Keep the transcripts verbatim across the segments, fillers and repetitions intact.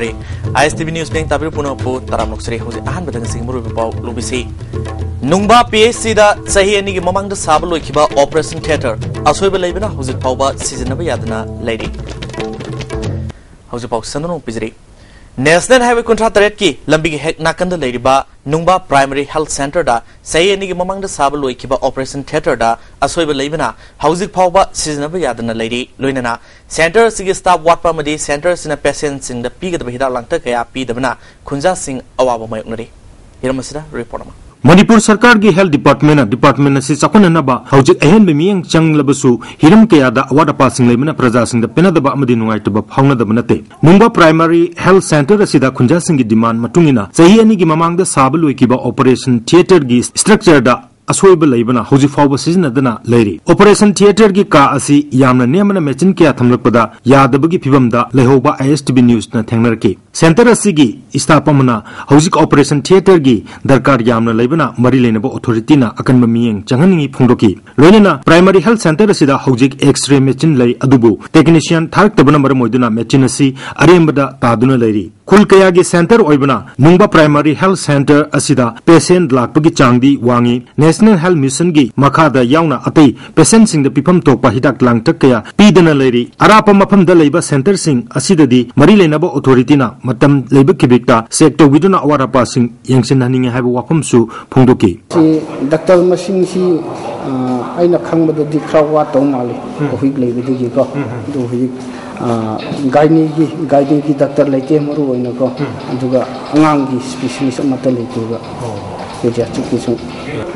ꯑꯥꯏ S T V news ꯃꯤꯠꯌꯦꯡ ꯇꯥꯕꯤꯔꯤꯕ ꯄꯨꯝꯅꯃꯛꯄꯨ ꯇꯔꯥꯝꯅ ꯑꯣꯛꯆꯔꯤ꯫ ꯍꯧꯖꯤꯛ ꯑꯍꯥꯟꯕꯗ ꯉꯁꯤꯒꯤ ꯃꯔꯨꯑꯣꯏꯕ ꯄꯥꯎ ꯂꯧꯕꯤꯁꯤ꯫ ꯅꯨꯡꯕꯥ ꯄꯤ ꯑꯩꯆ ꯁꯤꯗ ꯆꯍꯤ ꯑꯅꯤꯒꯤ ꯃꯃꯥꯡꯗ ꯁꯥꯕ ꯂꯣꯏꯈꯤꯕ ꯑꯣꯄꯔꯦꯁꯟ ꯊꯤꯌꯦꯇꯔ ꯑꯁꯣꯏꯕ ꯂꯩꯕꯅ ꯍꯧꯖꯤꯛ ꯐꯥꯎꯕ ꯁꯤꯖꯤꯟꯅꯕ ꯌꯥꯗꯅ ꯂꯩꯔꯤ꯫ ꯍꯧꯖꯤꯛ ꯄꯥꯎ ꯁꯟꯗꯣꯛꯅ ꯄꯤꯖꯔꯤ꯫ ꯅꯦꯁꯅꯦꯜ ꯍꯥꯏꯋꯦ ꯀꯨꯟꯊ꯭ꯔꯥ ꯇꯔꯦꯠꯀꯤ ꯂꯝꯕꯤꯒꯤ ꯍꯦꯛ ꯅꯥꯀꯟꯗ ꯂꯩꯔꯤꯕ ꯅꯨꯡꯕꯥ ꯄ꯭ꯔꯥꯏꯃꯔꯤ ꯍꯦꯜꯊ ꯁꯦꯟꯇꯔꯗ ꯆꯍꯤ ꯑꯅꯤꯒꯤ ꯃꯃꯥꯡꯗ ꯁꯥꯕ ꯂꯣꯏꯈꯤꯕ ꯑꯣꯄꯔꯦꯁꯟ ꯊꯤꯌꯦꯇꯔꯗ ꯑꯁꯣꯏꯕ ꯂꯩꯕꯅ ꯍꯧꯖꯤꯛ ꯐꯥꯎꯕ ꯁꯤꯖꯤꯟꯅꯕ ꯌꯥꯗꯅ ꯂꯩꯔꯤ꯫ ꯂꯣꯏꯅꯅ ꯁꯦꯟꯇꯔ ꯑꯁꯤꯒꯤ ꯁ꯭ꯇꯥꯐ ꯋꯥꯠꯄ ꯑꯃꯗꯤ ꯁꯦꯟꯇꯔ ꯑꯁꯤꯅ ꯄꯦꯁꯦꯟꯠꯁꯤꯡꯗ ꯄꯤꯒꯗꯕ ꯍꯤꯗꯥꯛ ꯂꯥꯡꯊꯛ ꯀꯌꯥ ꯄꯤꯗꯕꯅ ꯈꯨꯟꯖꯥꯁꯤꯡ ꯑꯋꯥꯕ ꯃꯥꯌꯣꯛꯅꯔꯤ꯫ ꯍꯤꯔꯝ ꯑꯁꯤꯗ ꯔꯤꯄꯣꯔꯠ ꯑꯃ꯫ ꯃꯅꯤꯄꯨꯔ ꯁꯔꯀꯥꯔꯒꯤ ꯍꯦꯜꯊ ꯗꯤꯄꯥꯔꯠꯃꯦꯟꯅ ꯗꯤꯄꯥꯔꯠꯃꯦꯟ ꯑꯁꯤ ꯆꯥꯎꯈꯠꯅꯅꯕ ꯍꯧꯖꯤꯛ ꯑꯍꯦꯟꯕ ꯃꯤꯠꯌꯦꯡ ꯆꯪꯂꯕꯁꯨ, ꯍꯤꯔꯝ ꯀꯌꯥꯗ ꯑꯋꯥꯠ ꯑꯄꯥꯁꯤꯡ ꯂꯩꯕꯅ ꯄ꯭ꯔꯖꯥꯁꯤꯡꯗ ꯄꯦꯟꯅꯗꯕ ꯑꯃꯗꯤ ꯅꯨꯡꯉꯥꯏꯇꯕ ꯐꯥꯎꯅꯗꯕ ꯅꯠꯇꯦ꯫ ꯅꯨꯡꯕꯥ ꯄ꯭ꯔꯥꯏꯃꯔꯤ ꯍꯦꯜꯊ ꯁꯦꯟꯇꯔ ꯑꯁꯤꯗ ꯈꯨꯟꯖꯥꯁꯤꯡꯒꯤ ꯗꯤꯃꯥꯟ ꯃꯇꯨꯡ ꯏꯟꯅ ꯆꯍꯤ ꯑꯅꯤꯒꯤ ꯃꯃꯥꯡꯗ ꯁꯥꯕ ꯂꯣꯏꯈꯤꯕ ꯑꯣꯄꯔꯦꯁꯟ ꯊꯤꯌꯦꯇꯔꯒꯤ ꯁ꯭ꯇ꯭ꯔꯛꯆꯔꯗ ꯑꯁꯣꯏꯕ ꯂꯩꯕꯅ ꯍꯧꯖꯤꯛ ꯐꯥꯎꯕ ꯁꯤꯖꯤꯟꯅꯗꯅ ꯂꯩꯔꯤ꯫ ꯑꯣꯄꯔꯦꯁꯟ ꯊꯤꯌꯦꯇꯔꯒꯤ ꯀꯥ ꯑꯁꯤ ꯌꯥꯝꯅ ꯅꯦꯝꯕꯅ ꯃꯦꯆꯤꯟ ꯀꯌꯥ ꯊꯝꯂꯛꯄꯗ ꯌꯥꯗꯕꯒꯤ ꯐꯤꯚꯝꯗ ꯂꯩꯍꯧꯕ ꯑꯥꯏ ꯑꯦꯁ ꯇꯤ ꯚꯤ ꯅ꯭ꯌꯨꯁꯅ ꯊꯦꯡꯅꯔꯛꯈꯤ꯫ ꯁꯦꯟꯇꯔ ꯑꯁꯤꯒꯤ ꯁ꯭ꯇꯥꯐ ꯑꯃꯅ ꯍꯧꯖꯤꯛ ꯑꯣꯄꯔꯦꯁꯟ ꯊꯤꯌꯦꯇꯔꯒꯤ ꯗꯔꯀꯥꯔ ꯌꯥꯝꯅ ꯂꯩꯕꯅ ꯃꯔꯤ ꯂꯩꯅꯕ ꯑꯣꯊꯣꯔꯤꯇꯤꯅ ꯑꯀꯟꯕ ꯃꯤꯠꯌꯦꯡ ꯆꯪꯍꯟꯅꯤꯡꯏ ꯐꯣꯡꯗꯣꯛꯈꯤ꯫ ꯂꯣꯏꯅꯅ ꯄ꯭ꯔꯥꯏꯃꯔꯤ ꯍꯦꯜꯊ ꯁꯦꯟꯇꯔ ꯑꯁꯤꯗ ꯍꯧꯖꯤꯛ ꯑꯦꯛꯁ-ꯔꯦ ꯃꯦꯆꯤꯟ ꯂꯩ, ꯑꯗꯨꯕꯨ ꯇꯦꯛꯅꯤꯁꯤꯌꯥꯟ ꯊꯥꯔꯛꯇꯕꯅ ꯃꯔꯝ ꯑꯣꯏꯗꯨꯅ ꯃꯦꯆꯤꯟ ꯑꯁꯤ ꯑꯔꯦꯝꯕꯗ ꯇꯥꯗꯨꯅ ꯂꯩꯔꯤ꯫ ꯈꯨꯜ ꯀꯌꯥꯒꯤ ꯁꯦꯟꯇꯔ ꯑꯣꯏꯕꯅ ꯅꯨꯡꯕ ꯄ꯭ꯔꯥꯏꯃꯔꯤ ꯍꯦꯜꯊ ꯁꯦꯟꯇꯔ ꯑꯁꯤꯗ ꯄꯦꯁꯦꯟꯠ ꯂꯥꯛꯄꯒꯤ ꯆꯥꯡꯗꯤ ꯋꯥꯡꯏ꯫ ꯅꯦꯁꯅꯦꯜ ꯍꯦꯜꯊ ꯃꯤꯁꯟꯒꯤ ꯃꯈꯥꯗ ꯌꯥꯎꯅ ꯑꯇꯩ ꯄꯦꯁꯦꯟꯠꯁꯤꯡꯗ ꯄꯤꯐꯝ ꯊꯣꯛꯄ ꯍꯤꯗꯥꯛ ꯂꯥꯡꯊꯛ ꯀꯌꯥ ꯄꯤꯗꯅ ꯂꯩꯔꯤ꯫ ꯑꯔꯥꯞꯄ ꯃꯐꯝꯗ ꯂꯩꯕ ꯁꯦꯟꯇꯔꯁꯤꯡ ꯑꯁꯤꯗꯗꯤ ꯃꯔꯤ ꯂꯩꯅꯕ ꯑꯣꯊꯣꯔꯤꯇꯤꯅ ꯃꯇꯝ ꯂꯩꯕ ꯈꯤꯕꯤꯛꯇ ꯆꯦꯛ ꯇꯧꯕꯤꯗꯨꯅ ꯑꯋꯥꯠ ꯑꯄꯥꯁꯤꯡ ꯌꯦꯡꯁꯤꯟꯍꯟꯅꯤꯡꯏ ꯍꯥꯏꯕ ꯋꯥꯐꯝꯁꯨ ꯐꯣꯡꯗꯣꯛꯈꯤ꯫ ꯁꯤ ꯗꯥꯛꯇꯔ ꯃꯁꯤꯡꯁꯤ, ꯑ, ꯑꯩꯅ ꯈꯪꯕꯗꯗꯤ ꯈꯔ ꯋꯥꯠꯇꯧ ꯃꯥꯜꯂꯤ, ꯎꯝ꯫ ꯑꯩꯈꯣꯏ ꯂꯩꯕꯗꯒꯤꯀꯣ꯫ ꯎꯝ, ꯎꯝ꯫ ꯑꯗꯨ ꯍꯧꯖꯤꯛ, ꯑ, ꯒꯥꯏꯅꯤꯒꯤ, ꯒꯥꯏꯅꯤꯒꯤ ꯗꯥꯛꯇꯔ ꯂꯩꯇꯦ ꯃꯔꯨ ꯑꯣꯏꯅꯀꯣ꯫ ꯎꯝ꯫ ꯑꯗꯨꯒ ꯑꯉꯥꯡꯒꯤ ꯁ꯭ꯄꯦꯁꯤꯌꯦꯂꯤꯁ ꯑꯃꯠꯇ ꯂꯩꯇꯦꯕ꯫ ꯑꯣ꯫ ꯄꯦꯗꯤꯌꯥꯇ꯭ꯔꯤꯛꯀꯤꯁꯨ꯫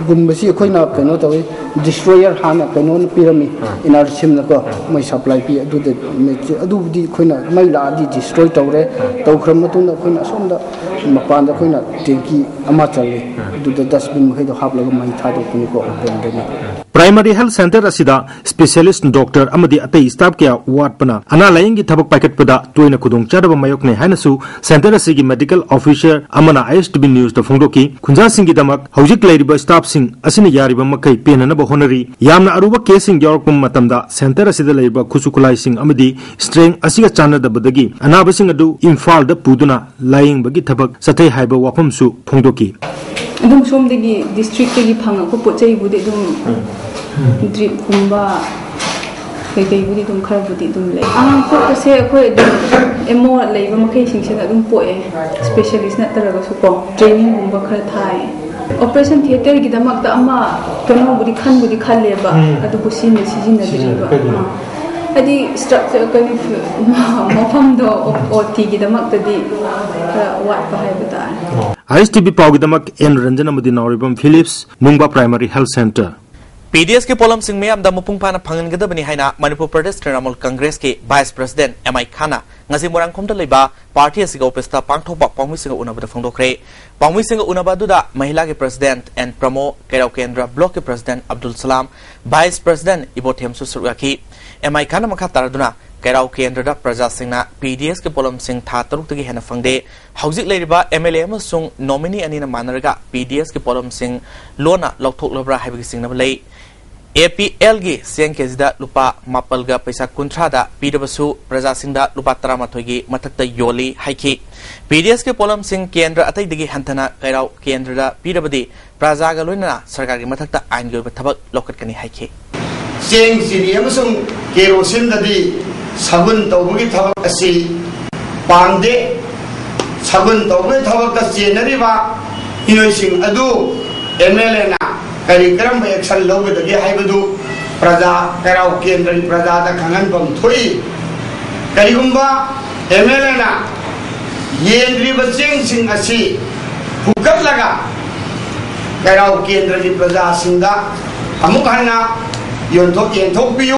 ꯒꯨꯝꯕꯁꯤ ꯑꯩꯈꯣꯏꯅ ꯀꯩꯅꯣ ꯇꯧꯋꯤ, ꯗꯤꯁꯇ꯭ꯔꯣꯌꯔ ꯍꯥꯟꯅ ꯀꯩꯅꯣꯅ ꯄꯤꯔꯝꯃꯤ, ꯑꯥ꯫ ꯑꯦꯟ ꯑꯥꯔ ꯁꯤꯝꯅꯀꯣ, ꯑꯥ꯫ ꯃꯣꯏ ꯁꯄ꯭ꯂꯥꯏ ꯄꯤ꯫ ꯑꯗꯨꯗ ꯃꯦꯆꯤꯟ, ꯑꯗꯨꯕꯨꯗꯤ ꯑꯩꯈꯣꯏꯅ ꯃꯩ ꯂꯥꯛꯑꯗꯤ ꯗꯤꯁꯇ꯭ꯔꯣꯏ ꯇꯧꯔꯦ, ꯑꯥ꯫ ꯇꯧꯈ꯭ꯔ ꯃꯇꯨꯡꯗ ꯑꯩꯈꯣꯏꯅ ꯑꯁꯣꯝꯗ ꯃꯄꯥꯟꯗ ꯑꯩꯈꯣꯏꯅ ꯇꯦꯡꯀꯤ ꯑꯃ ꯆꯜꯂꯤ, ꯑꯥ꯫ ꯑꯗꯨꯗ ꯗꯁꯕꯤꯟ ꯃꯈꯩꯗꯣ ꯍꯥꯞꯂꯒ ꯃꯩ ꯊꯥꯗꯣꯛꯄꯅꯤꯀꯣ, ꯑꯣꯄꯦꯟꯗꯅꯤ꯫ ꯄ꯭ꯔꯥꯏꯃꯔꯤ ꯍꯦꯜꯊ ꯁꯦꯟꯇꯔ ꯑꯁꯤꯗ ꯁ꯭ꯄꯦꯁꯤꯌꯦꯂꯤꯁꯠ ꯗꯣꯛꯇꯔ ꯑꯃꯗꯤ ꯑꯇꯩ ꯁ꯭ꯇꯥꯐ ꯀꯌꯥ ꯋꯥꯠꯄꯅ ꯑꯅꯥ ꯂꯥꯌꯦꯡꯒꯤ ꯊꯕꯛ ꯄꯥꯏꯈꯠꯄꯗ ꯇꯣꯏꯅ ꯈꯨꯗꯣꯡꯆꯥꯗꯕ ꯃꯥꯌꯣꯛꯅꯩ ꯍꯥꯏꯅꯁꯨ ꯁꯦꯟꯇꯔ ꯑꯁꯤꯒꯤ ꯃꯦꯗꯤꯀꯦꯜ ꯑꯣꯐꯤꯁꯔ ꯑꯃꯅ ꯑꯥꯏ ꯑꯦꯁ ꯇꯤ ꯚꯤ ꯅ꯭ꯌꯨꯁꯇ ꯐꯣꯡꯗꯣꯛꯈꯤ꯫ ꯈꯨꯟꯖꯥꯁꯤꯡꯒꯤꯗꯃꯛ ꯍꯧꯖꯤꯛ ꯂꯩꯔꯤꯕ ꯁ꯭ꯇꯥꯐꯁꯤꯡ ꯑꯁꯤꯅ ꯌꯥꯔꯤꯕ ꯃꯈꯩ ꯄꯦꯟꯅꯅꯕ ꯍꯣꯠꯅꯔꯤ꯫ ꯌꯥꯝꯅ ꯑꯔꯨꯕ ꯀꯦꯁꯁꯤꯡ ꯌꯥꯎꯔꯛꯄ ꯃꯇꯝꯗ ꯁꯦꯟꯇꯔ ꯑꯁꯤꯗ ꯂꯩꯔꯤꯕ ꯈꯨꯠꯁꯨ ꯈꯨꯠꯂꯥꯏꯁꯤꯡ ꯑꯃꯗꯤ ꯁ꯭ꯇꯔꯦꯡ ꯑꯁꯤꯒ ꯆꯥꯟꯅꯗꯕꯗꯒꯤ ꯑꯅꯥꯕꯁꯤꯡ ꯑꯗꯨ ꯏꯝꯐꯥꯜꯗ ꯄꯨꯗꯨꯅ ꯂꯥꯌꯦꯡꯕꯒꯤ ꯊꯕꯛ ꯆꯠꯊꯩ ꯍꯥꯏꯕ ꯋꯥꯐꯝꯁꯨ ꯐꯣꯡꯗꯣꯛꯈꯤ꯫ ꯑꯗꯨꯝ ꯁꯣꯝꯗꯒꯤ ꯗꯤꯁꯇ꯭ꯔꯤꯛꯇꯒꯤ ꯐꯪꯉꯛꯄ ꯄꯣꯠ ꯆꯩꯕꯨꯗꯤ ꯑꯗꯨꯝ ꯗ꯭ꯔꯤꯞꯀꯨꯝꯕ ꯀꯩꯀꯩꯕꯨꯗꯤ ꯑꯗꯨꯝ ꯈꯔꯕꯨꯗꯤ ꯑꯗꯨꯝ ꯂꯩ꯫ ꯑꯉꯥꯡ ꯄꯣꯛꯄꯁꯦ ꯑꯩꯈꯣꯏ ꯑꯗꯨꯝ ꯑꯦꯝ ꯑꯣ ꯂꯩꯕ ꯃꯈꯩꯁꯤꯡꯁꯤꯅ ꯑꯗꯨꯝ ꯄꯣꯛꯑꯦ, ꯁ꯭ꯄꯦꯁꯤꯌꯦꯂꯤꯁ꯭ꯠ ꯅꯠꯇ꯭ꯔꯒꯁꯨ ꯀꯣ, ꯇ꯭ꯔꯦꯅꯤꯡꯒꯨꯝꯕ ꯈꯔ ꯊꯥꯏ꯫ ꯑꯣꯄꯔꯦꯁꯟ ꯊꯤꯌꯦꯇꯔꯒꯤꯗꯃꯛꯇ ꯑꯃ ꯀꯩꯅꯣꯕꯨꯗꯤ ꯈꯟꯕꯨꯗꯤ ꯈꯜꯂꯦꯕ, ꯎꯝ꯫ ꯑꯗꯨꯕꯨ ꯁꯤꯖꯤꯟꯅ ꯁꯤꯖꯤꯟꯅꯗ꯭ꯔꯤꯕ꯫ ꯁꯤꯖꯤꯟꯅꯗ꯭ꯔꯤꯕ꯫ ꯑꯥ꯫ ꯍꯥꯏꯗꯤ ꯁ꯭ꯇ꯭ꯔꯛꯆꯔ ꯀꯩꯅꯣ, ꯃꯐꯝꯗꯣ, ꯎꯝ꯫ ꯑꯣ ꯇꯤꯒꯤꯗꯃꯛꯇꯗꯤ ꯈꯔ ꯋꯥꯠꯄ ꯍꯥꯏꯕ ꯇꯥꯔꯦ꯫ ꯑꯣ꯫ ꯑꯥꯏ ꯑꯦꯁ ꯇꯤ ꯚꯤ ꯄꯥꯎꯒꯤꯗꯃꯛ ꯑꯦꯟ ꯔꯟꯖꯟ ꯑꯃꯗꯤ ꯅꯥꯎꯔꯦꯝꯕꯝ ꯐꯤꯂꯤꯞꯁ, ꯅꯨꯡꯕ primary health centre. P D ꯑꯦꯁꯀꯤ ꯄꯣꯠꯂꯝꯁꯤꯡ ꯃꯤꯌꯥꯝꯗ ꯃꯄꯨꯡ ꯐꯥꯅ ꯐꯪꯍꯟꯒꯗꯕꯅꯤ ꯍꯥꯏꯅ ꯃꯅꯤꯄꯨꯔ ꯄ꯭ꯔꯗꯦꯁ ꯇ꯭ꯔꯤꯅꯥꯃꯨꯜ ꯀꯪꯒ꯭ꯔꯦꯁꯀꯤ ꯚꯥꯏꯁ ꯄ꯭ꯔꯁꯤꯗꯦꯟꯠ ꯑꯦꯝ ꯑꯥꯏ ꯈꯥꯟꯅ ꯉꯁꯤ ꯃꯣꯏꯔꯥꯡꯈꯣꯝꯗ ꯂꯩꯕ ꯄꯥꯔꯇꯤ ꯑꯁꯤꯒꯤ ꯑꯣꯐꯤꯁꯇ ꯄꯥꯡꯊꯣꯛꯄ ꯄꯥꯎꯃꯤꯁꯤꯡꯒ ꯎꯅꯕꯗ ꯐꯣꯡꯗꯣꯛꯈ꯭ꯔꯦ꯫ ꯄꯥꯎꯃꯤꯁꯤꯡꯒ ꯎꯅꯕ ꯑꯗꯨꯗ ꯃꯍꯤꯂꯥꯒꯤ ꯄ꯭ꯔꯁꯤꯗꯦꯟꯠ ꯑꯦꯟ ꯄ꯭ꯔꯃꯣ, ꯀꯩꯔꯥꯎ ꯀꯦꯟꯗ꯭ꯔ ꯕ꯭ꯂꯣꯛꯀꯤ ꯄ꯭ꯔꯁꯤꯗꯦꯟꯠ ꯑꯕꯗꯨꯜ ꯁꯂꯥꯝ, ꯚꯥꯏꯁ ꯄ꯭ꯔꯁꯤꯗꯦꯟꯠ ꯏꯕꯣꯊꯦꯝꯁꯨ ꯁꯔꯨꯛ ꯌꯥꯈꯤ꯫ ꯑꯦꯝ ꯑꯥꯏ ꯈꯥꯟꯅ ꯃꯈꯥ ꯇꯥꯔꯗꯨꯅ ꯀꯩꯔꯥꯎ ꯀꯦꯟꯗ꯭ꯔꯗ ꯄ꯭ꯔꯖꯥꯁꯤꯡꯅ ꯄꯤ ꯗꯤ ꯑꯦꯁꯀꯤ ꯄꯣꯠꯂꯝꯁꯤꯡ ꯊꯥ ꯇꯔꯨꯛꯇꯒꯤ ꯍꯦꯟꯅ ꯐꯪꯗꯦ꯫ ꯍꯧꯖꯤꯛ ꯂꯩꯔꯤꯕ ꯑꯦꯝ ꯑꯦꯜ ꯑꯦ ꯑꯃꯁꯨꯡ ꯅꯣꯃꯤꯅꯤ ꯑꯅꯤꯅ ꯃꯥꯟꯅꯔꯒ ꯄꯤ ꯗꯤ ꯑꯦꯁꯀꯤ ꯄꯣꯠꯂꯝꯁꯤꯡ ꯂꯣꯟꯅ ꯂꯧꯊꯣꯛꯂꯕ꯭ꯔꯥ ꯍꯥꯏꯕꯒꯤ ꯆꯤꯡꯅꯕ ꯂꯩ꯫ ꯑꯦ ꯄꯤ ꯑꯦꯜꯒꯤ ꯆꯦꯡ ꯀꯦꯖꯤꯗ ꯂꯨꯄꯥ ꯃꯥꯄꯜꯒ ꯄꯩꯁꯥ ꯀꯨꯟꯊ꯭ꯔꯥꯗ ꯄꯤꯔꯕꯁꯨ ꯄ꯭ꯔꯖꯥꯁꯤꯡꯗ ꯂꯨꯄꯥ ꯇꯔꯥꯃꯥꯊꯣꯏꯒꯤ ꯃꯊꯛꯇ ꯌꯣꯜꯂꯤ ꯍꯥꯏꯈꯤ꯫ ꯄꯤ ꯗꯤ ꯑꯦꯁꯀꯤ ꯄꯣꯠꯂꯝꯁꯤꯡ ꯀꯦꯟꯗ꯭ꯔ ꯑꯇꯩꯗꯒꯤ ꯍꯟꯊꯅ ꯀꯩꯔꯥꯎ ꯀꯦꯟꯗ꯭ꯔꯗ ꯄꯤꯔꯕꯗꯤ ꯄ꯭ꯔꯖꯥꯒ ꯂꯣꯏꯅꯅ ꯁꯔꯀꯥꯔꯒꯤ ꯃꯊꯛꯇ ꯑꯥꯏꯟꯒꯤ ꯑꯣꯏꯕ ꯊꯕꯛ ꯂꯧꯈꯠꯀꯅꯤ ꯍꯥꯏꯈꯤ꯫ ꯆꯦꯡ, ꯆꯤꯅꯤ ꯑꯃꯁꯨꯡ ꯀꯦꯔꯣꯁꯤꯟꯗꯗꯤ ꯁꯒꯨꯟ ꯇꯧꯕꯒꯤ ꯊꯕꯛ ꯑꯁꯤ ꯄꯥꯝꯗꯦ꯫ ꯁꯒꯨꯟ ꯇꯧꯕꯒꯤ ꯊꯕꯛꯇ ꯆꯦꯟꯅꯔꯤꯕ ꯃꯤꯑꯣꯏꯁꯤꯡ ꯑꯗꯨ ꯑꯦꯝ ꯑꯦꯜ ꯑꯦꯅ ꯀꯔꯤ ꯀꯔꯝꯕ ꯑꯦꯛꯁꯟ ꯂꯧꯒꯗꯒꯦ ꯍꯥꯏꯕꯗꯨ ꯄ꯭ꯔꯖꯥ, ꯀꯩꯔꯥꯎ ꯀꯦꯟꯗ꯭ꯔꯒꯤ ꯄ꯭ꯔꯖꯥꯗ ꯈꯪꯍꯟꯐꯝ ꯊꯣꯛꯏ꯫ ꯀꯔꯤꯒꯨꯝꯕ ꯑꯦꯝ ꯑꯦꯜ ꯑꯦꯅ ꯌꯦꯟꯗ꯭ꯔꯤꯕ ꯆꯦꯡꯁꯤꯡ ꯑꯁꯤ ꯐꯨꯀꯠꯂꯒ ꯀꯩꯔꯥꯎ ꯀꯦꯟꯗ꯭ꯔꯒꯤ ꯄ꯭ꯔꯖꯥꯁꯤꯡꯗ ꯑꯃꯨꯛ ꯍꯟꯅ ꯌꯣꯟꯊꯣꯛ ꯌꯦꯟꯊꯣꯛꯄꯤꯌꯨ꯫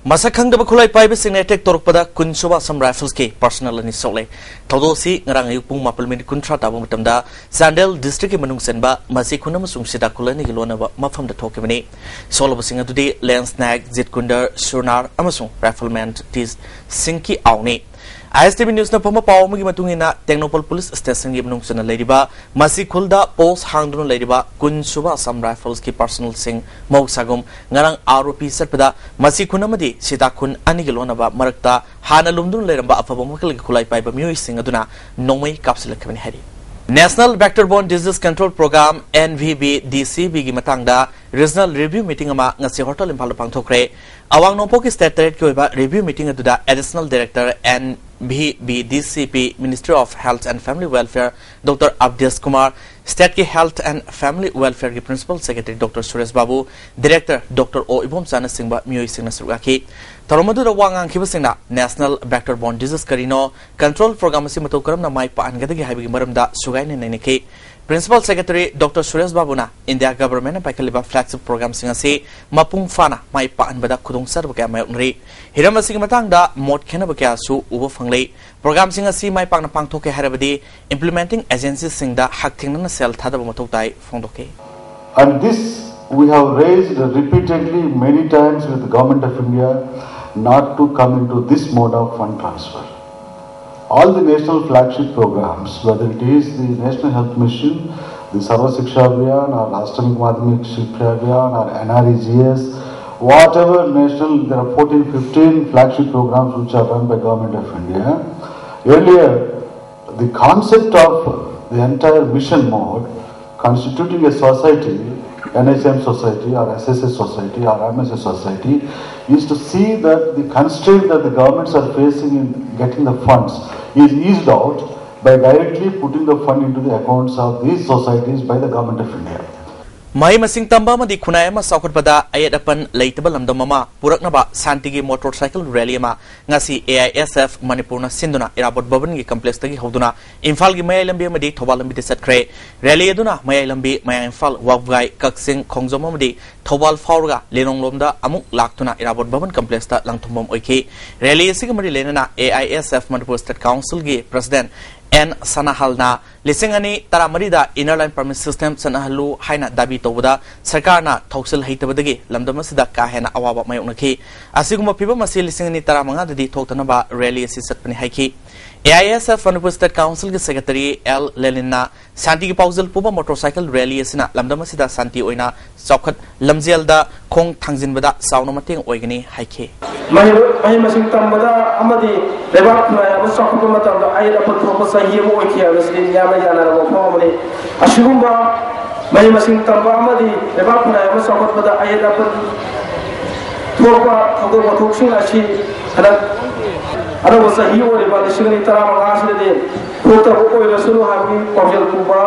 ꯃꯁꯛ ꯈꯪꯗꯕ ꯈꯨꯠꯂꯥꯏ ꯄꯥꯏꯕꯁꯤꯡꯅ ꯑꯦꯇꯦꯛ ꯇꯧꯔꯛꯄꯗ ꯀꯨꯟ ꯁꯨꯕ ꯑꯁꯥꯝ ꯔꯥꯏꯐꯜꯁꯀꯤ ꯄꯔꯁꯅꯦꯜ ꯑꯅꯤ ꯁꯣꯛꯂꯦ꯫ ꯊꯧꯗꯣꯛ ꯑꯁꯤ ꯉꯔꯥꯡ ꯑꯌꯨꯛ ꯄꯨꯡ ꯃꯥꯄꯜ ꯃꯤꯅꯤꯠ ꯀꯨꯟꯊ꯭ꯔꯥ ꯇꯥꯕ ꯃꯇꯝꯗ ꯆꯥꯟꯗꯦꯜ ꯗꯤꯁꯇ꯭ꯔꯤꯛꯀꯤ ꯃꯅꯨꯡ ꯆꯟꯕ ꯃꯁꯤ ꯈꯨꯟ ꯑꯃꯁꯨꯡ ꯁꯤꯇꯥ ꯈꯨꯜ ꯑꯅꯤꯒꯤ ꯂꯣꯟꯅꯕ ꯃꯐꯝꯗ ꯊꯣꯛꯈꯤꯕꯅꯤ꯫ ꯁꯣꯛꯂꯕꯁꯤꯡ ꯑꯗꯨꯗꯤ ꯂꯦꯟꯁ ꯅꯥꯌꯛ, ꯖꯤꯠ ꯀꯨꯟꯗꯔ, ꯁꯨꯔꯅꯥꯔ ꯑꯃꯁꯨꯡ ꯔꯥꯏꯐꯜꯃꯦꯟ ꯇꯤ ꯁꯤꯡꯀꯤ ꯑꯥꯎꯅꯤ꯫ ISTV Newsꯅ ꯐꯪꯕ ꯄꯥꯎ ꯑꯃꯒꯤ ꯃꯇꯨꯡ ꯏꯟꯅ, ꯇꯦꯡꯅꯧꯄꯜ ꯄꯨꯂꯤꯁ ꯁ꯭ꯇꯦꯁꯟꯒꯤ ꯃꯅꯨꯡ ꯆꯟꯅ ꯂꯩꯔꯤꯕ ꯃꯁꯤ ꯈꯨꯜꯗ ꯄꯣꯁ ꯍꯥꯡꯗꯨꯅ ꯂꯩꯔꯤꯕ ꯀꯨꯟ ꯁꯨꯕ ꯑꯁꯥꯝ ꯔꯥꯏꯐꯜꯁꯀꯤ ꯄꯔꯁꯅꯦꯜꯁꯤꯡ ꯃꯍꯧꯁꯥꯒꯨꯝ ꯉꯔꯥꯡ ꯑꯥꯔ ꯑꯣ ꯄꯤ ꯆꯠꯄꯗ ꯃꯁꯤ ꯈꯨꯟ ꯑꯃꯗꯤ ꯁꯤꯇꯥ ꯈꯨꯟ ꯑꯅꯤꯒꯤ ꯂꯣꯟꯅꯕ ꯃꯔꯛꯇ ꯍꯥꯟꯅ ꯂꯨꯝꯗꯨꯅ ꯂꯩꯔꯝꯕ ꯑꯐꯕ ꯃꯈꯜꯒꯤ ꯈꯨꯠꯂꯥꯏ ꯄꯥꯏꯕ ꯃꯤꯑꯣꯏꯁꯤꯡ ꯑꯗꯨꯅ ꯅꯣꯡꯃꯩ ꯀꯥꯞꯁꯤꯜꯂꯛꯈꯤꯕꯅꯤ ꯍꯥꯏꯔꯤ꯫ National Vector Borne Disease Control Program, NVBDCP ꯒꯤ ꯃꯇꯥꯡꯗ regional review meeting ꯑꯃ ꯉꯁꯤ ꯍꯣꯇꯦꯜ ꯏꯝꯐꯥꯜꯗ ꯄꯥꯡꯊꯣꯛꯈ꯭ꯔꯦ꯫ ꯑꯋꯥꯡ ꯅꯣꯡꯄꯣꯛꯀꯤ state ꯇꯔꯦꯠꯀꯤ ꯑꯣꯏꯕ review meeting ꯑꯗꯨꯗ Additional Director, NVBDCP, Ministry of Health and Family Welfare, Doctor Abdesh Kumar, state ꯀꯤ Health and Family Welfare ꯒꯤ Principal Secretary Doctor ꯁꯨꯔꯦꯁ ꯕꯥꯕꯨ, Director Doctor ꯑꯣ ꯏꯕꯣꯝꯆꯥꯅꯆꯤꯡꯕ ꯃꯤꯑꯣꯏꯁꯤꯡꯅ ꯁꯔꯨꯛ ꯌꯥꯈꯤ꯫ ꯊꯧꯔꯝ ꯑꯗꯨꯗ ꯋꯥ ꯉꯥꯡꯈꯤꯕꯁꯤꯡꯅ National Vector Borne Disease ꯀꯔꯤꯅꯣ, control program ꯑꯁꯤ ꯃꯇꯧ ꯀꯔꯝꯅ ꯃꯥꯏ ꯄꯥꯛꯍꯟꯒꯗꯒꯦ ꯍꯥꯏꯕꯒꯤ ꯃꯔꯝꯗ ꯁꯨꯒꯥꯏꯅ ꯅꯩꯅꯈꯤ꯫ Principal Secretary Doctor Suresh ꯕꯥꯕꯨꯅ India Government ꯅ ꯄꯥꯏꯈꯠꯂꯤꯕ flagship program ꯁꯤꯡ ꯑꯁꯤ ꯃꯄꯨꯡ ꯐꯥꯅ ꯃꯥꯏ ꯄꯥꯛꯍꯟꯕꯗ ꯈꯨꯗꯣꯡꯆꯥꯗꯕ ꯀꯌꯥ ꯃꯥꯌꯣꯛꯅꯔꯤ꯫ ꯍꯤꯔꯝ ꯑꯁꯤꯒꯤ ꯃꯇꯥꯡꯗ ꯃꯣꯠ ꯈꯦꯠꯅꯕ ꯀꯌꯥꯁꯨ ꯎꯕ ꯐꯪꯂꯦ꯫ Program ꯁꯤꯡ ꯑꯁꯤ ꯃꯥꯏ ꯄꯥꯛꯅ ꯄꯥꯡꯊꯣꯛꯀꯦ ꯍꯥꯏꯔꯕꯗꯤ implementing agency ꯁꯤꯡꯗ ꯍꯛꯊꯦꯡꯅꯅ ꯁꯦꯜ ꯊꯥꯗꯕ ꯃꯊꯧ ꯇꯥꯏ ꯐꯣꯡꯗꯣꯛꯈꯤ꯫ And this we have raised repeatedly many times with the Government of India not to come into this mode of fund transfer. All the national flagship programs, whether it is the National Health Mission, the Sarva Shiksha Abhiyan, or Rashtriya Madhyamik Shiksha Abhiyan, or NREGS, whatever national, there are fourteen, fifteen flagship programs which are run by Government of India. Earlier, the concept of the entire mission mode constituting a society, NHM society or SSS society or MSS society, is to see that the constraint that the governments are facing in getting the funds is eased out by directly putting the fund into the accounts of these societies by the Government of India. ꯃꯍꯩ ꯃꯁꯤꯡ ꯇꯝꯕ ꯑꯃꯗꯤ ꯈꯨꯟꯅꯥꯏ ꯑꯃ ꯆꯥꯎꯈꯠꯄꯗ ꯑꯌꯦꯠ ꯑꯄꯟ ꯂꯩꯇꯕ ꯂꯝꯗꯝ ꯑꯃ ꯄꯨꯔꯛꯅꯕ ꯁꯥꯟꯇꯤꯒꯤ motorcycle rally ꯑꯃ ꯉꯁꯤ AISF ꯃꯅꯤꯄꯨꯔꯅ ꯁꯤꯟꯗꯨꯅ ꯏꯔꯥꯕꯣꯠ ꯚꯕꯟꯒꯤ complexꯇꯒꯤ ꯍꯧꯗꯨꯅ ꯏꯝꯐꯥꯜꯒꯤ ꯃꯌꯥꯏ ꯂꯝꯕꯤ ꯑꯃꯗꯤ ꯊꯧꯕꯥꯜ ꯂꯝꯕꯤꯗ ꯆꯠꯈ꯭ꯔꯦ꯫ Rally ꯑꯗꯨꯅ ꯃꯌꯥꯏ ꯂꯝꯕꯤ, ꯃꯌꯥꯡ ꯏꯝꯐꯥꯜ, ꯋꯥꯕꯒꯥꯏ, ꯀꯛꯆꯤꯡ, ꯈꯣꯡꯖꯣꯝ ꯑꯃꯗꯤ ꯊꯧꯕꯥꯜ ꯐꯥꯎꯔꯒ ꯂꯤꯂꯣꯡꯂꯣꯝꯗ ꯑꯃꯨꯛ ꯂꯥꯛꯇꯨꯅ ꯏꯔꯥꯕꯣꯠ ꯚꯕꯟ complexꯇ ꯂꯪꯊꯣꯛꯐꯝ ꯑꯣꯏꯈꯤ꯫ Rally ꯑꯁꯤꯒ ꯃꯔꯤ ꯂꯩꯅꯅ AISF ꯃꯅꯤꯄꯨꯔ State Councilꯒꯤ President ꯑꯦꯟ ꯁꯅꯥꯍꯜꯅ ꯂꯤꯁꯤꯡ ꯑꯅꯤ ꯇꯔꯥꯃꯔꯤꯗ Inner Line Permit System ꯆꯠꯅꯍꯜꯂꯨ ꯍꯥꯏꯅ ꯗꯥꯕꯤ ꯇꯧꯕꯗ ꯁꯔꯀꯥꯔꯅ ꯊꯧꯁꯤꯜ ꯍꯩꯇꯕꯗꯒꯤ ꯂꯝꯗꯝ ꯑꯁꯤꯗ ꯀꯥ ꯍꯦꯟꯅ ꯑꯋꯥꯕ ꯃꯥꯌꯣꯛꯅꯈꯤ꯫ ꯑꯁꯤꯒꯨꯝꯕ ꯐꯤꯚꯝ ꯑꯁꯤ ꯂꯤꯁꯤꯡ ꯑꯅꯤ ꯇꯔꯥꯃꯉꯥꯗꯗꯤ ꯊꯣꯛꯇꯅꯕ ꯔꯦꯂꯤ ꯑꯁꯤ ꯆꯠꯄꯅꯤ ꯍꯥꯏꯈꯤ꯫ A I S F Manipur state ꯀꯥꯎꯟꯁꯤꯜꯒꯤ ꯁꯦꯀ꯭ꯔꯦꯇꯔꯤ ꯑꯦꯜ ꯂꯦꯂꯤꯟꯅ ꯁꯥꯟꯇꯤꯒꯤ ꯄꯥꯎꯖꯦꯜ ꯄꯨꯕ ꯃꯣꯇꯣꯔꯁꯥꯏꯀꯜ ꯔꯦꯂꯤ ꯑꯁꯤꯅ ꯂꯝꯗꯝ ꯑꯁꯤꯗ ꯁꯥꯟꯇꯤ ꯑꯣꯏꯅ ꯆꯥꯎꯈꯠ ꯂꯝꯖꯦꯜꯗ ꯈꯣꯡ ꯊꯥꯡꯖꯤꯟꯕꯗ ꯆꯥꯎꯅ ꯃꯇꯦꯡ ꯑꯣꯏꯒꯅꯤ ꯍꯥꯏꯈꯤ꯫ ꯃꯍꯩꯔꯣꯏ, ꯃꯍꯩ ꯃꯁꯤꯡ ꯇꯝꯕꯗ ꯑꯃꯗꯤ ꯂꯩꯕꯥꯛ ꯈꯨꯟꯅꯥꯏ ꯑꯃ ꯆꯥꯎꯈꯠꯄ ꯃꯇꯝꯗ ꯑꯍꯦꯟ ꯑꯄꯟ ꯊꯣꯛꯄ ꯆꯍꯤ ꯑꯃ ꯑꯣꯏꯈꯤ ꯍꯥꯏꯕꯁꯤꯗꯤ ꯃꯤꯌꯥꯝꯅ ꯌꯥꯅꯔꯕ ꯋꯥꯐꯝ ꯑꯃꯅꯤ꯫ ꯑꯁꯤꯒꯨꯝꯕ ꯃꯍꯩ ꯃꯁꯤꯡ ꯇꯝꯕ ꯑꯃꯗꯤ ꯂꯩꯕꯥꯛ ꯈꯨꯟꯅꯥꯏ ꯑꯃ ꯆꯥꯎꯈꯠꯄꯗ ꯑꯍꯦꯟ ꯑꯄꯟ ꯊꯣꯛꯄ ꯊꯧꯗꯣꯛ ꯋꯥꯊꯣꯛꯁꯤꯡ ꯑꯁꯤ ꯍꯟꯗꯛ ꯑꯅꯧꯕ ꯆꯍꯤ ꯑꯣꯏꯔꯤꯕ ꯂꯤꯁꯤꯡ ꯑꯅꯤ ꯇꯔꯥꯃꯉꯥ ꯑꯁꯤꯗꯗꯤ ꯊꯣꯛꯇꯕ ꯑꯣꯏꯔꯁꯅꯨ ꯍꯥꯏꯕꯒꯤ ꯄꯥꯎꯖꯦꯜ ꯄꯨꯕ,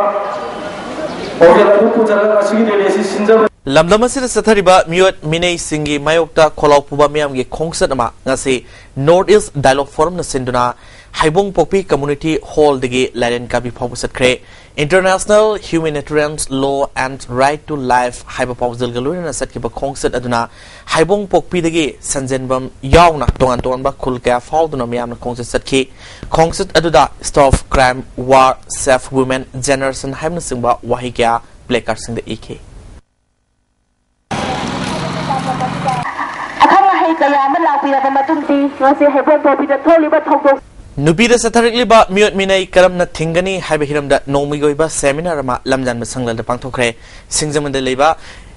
ꯄꯥꯎꯖꯦꯜ ꯑꯗꯨ ꯄꯨꯖꯔꯒ ꯉꯁꯤꯒꯤ ꯔꯦꯂꯤ ꯑꯁꯤ ꯁꯤꯟꯖꯕꯅꯤ꯫ ꯂꯝꯗꯝ ꯑꯁꯤꯗ ꯆꯠꯊꯔꯤꯕ ꯃꯤꯑꯣꯠ ꯃꯤꯅꯩꯁꯤꯡꯒꯤ ꯃꯥꯌꯣꯛꯇ ꯈꯣꯜꯂꯥꯎ ꯄꯨꯕ ꯃꯤꯌꯥꯝꯒꯤ ꯈꯣꯡꯆꯠ ꯑꯃ ꯉꯁꯤ North East Dialogue Forumꯅ ꯁꯤꯟꯗꯨꯅ ꯍꯩꯕꯣꯡ ꯄꯣꯛꯄꯤ Community Hallꯗꯒꯤ ꯂꯥꯏꯔꯦꯟ ꯀꯥꯕꯤ ꯐꯥꯎꯕ ꯆꯠꯈ꯭ꯔꯦ꯫ International Humanitarian Law and Right to Life ꯍꯥꯏꯕ ꯄꯥꯎꯖꯦꯜꯒ ꯂꯣꯏꯅꯅ ꯆꯠꯈꯤꯕ ꯈꯣꯡꯆꯠ ꯑꯗꯨꯅ ꯍꯩꯕꯣꯡ ꯄꯣꯛꯄꯤꯗꯒꯤ ꯁꯟꯖꯦꯟꯕꯝ ꯌꯥꯎꯅ ꯇꯣꯉꯥꯟ ꯇꯣꯉꯥꯟꯕ ꯈꯨꯜ ꯀꯌꯥ ꯐꯥꯎꯗꯨꯅ ꯃꯤꯌꯥꯝꯅ ꯈꯣꯡꯆꯠ ꯆꯠꯈꯤ꯫ ꯈꯣꯡꯆꯠ ꯑꯗꯨꯗ Stop Crime, War, Save Women, Generation ꯍꯥꯏꯕꯅꯆꯤꯡꯕ ꯋꯥꯍꯩ ꯀꯌꯥ placardꯁꯤꯡꯗ ꯏꯈꯤ꯫ ꯑꯈꯪ ꯑꯍꯩ ꯀꯌꯥ ꯑꯃ ꯂꯥꯛꯄꯤꯔꯕ ꯃꯇꯨꯡꯗꯤ ꯉꯁꯤ ꯍꯩꯕꯣꯡ ꯄꯣꯛꯄꯤꯗ ꯊꯣꯛꯂꯤꯕ ꯊꯧꯗꯣꯛ ꯅꯨꯄꯤꯗ ꯆꯠꯊꯔꯛꯂꯤꯕ ꯃꯤꯑꯣꯠ ꯃꯤꯅꯩ ꯀꯔꯝꯅ ꯊꯤꯡꯒꯅꯤ ꯍꯥꯏꯕ ꯍꯤꯔꯝꯗ ꯅꯣꯡꯃꯒꯤ ꯑꯣꯏꯕ seminar ꯑꯃ ꯂꯝꯖꯥꯟꯕ ꯁꯪꯂꯗ ꯄꯥꯡꯊꯣꯛꯈ꯭ꯔꯦ꯫ ꯁꯤꯡꯖꯃꯩꯗ ꯂꯩꯕ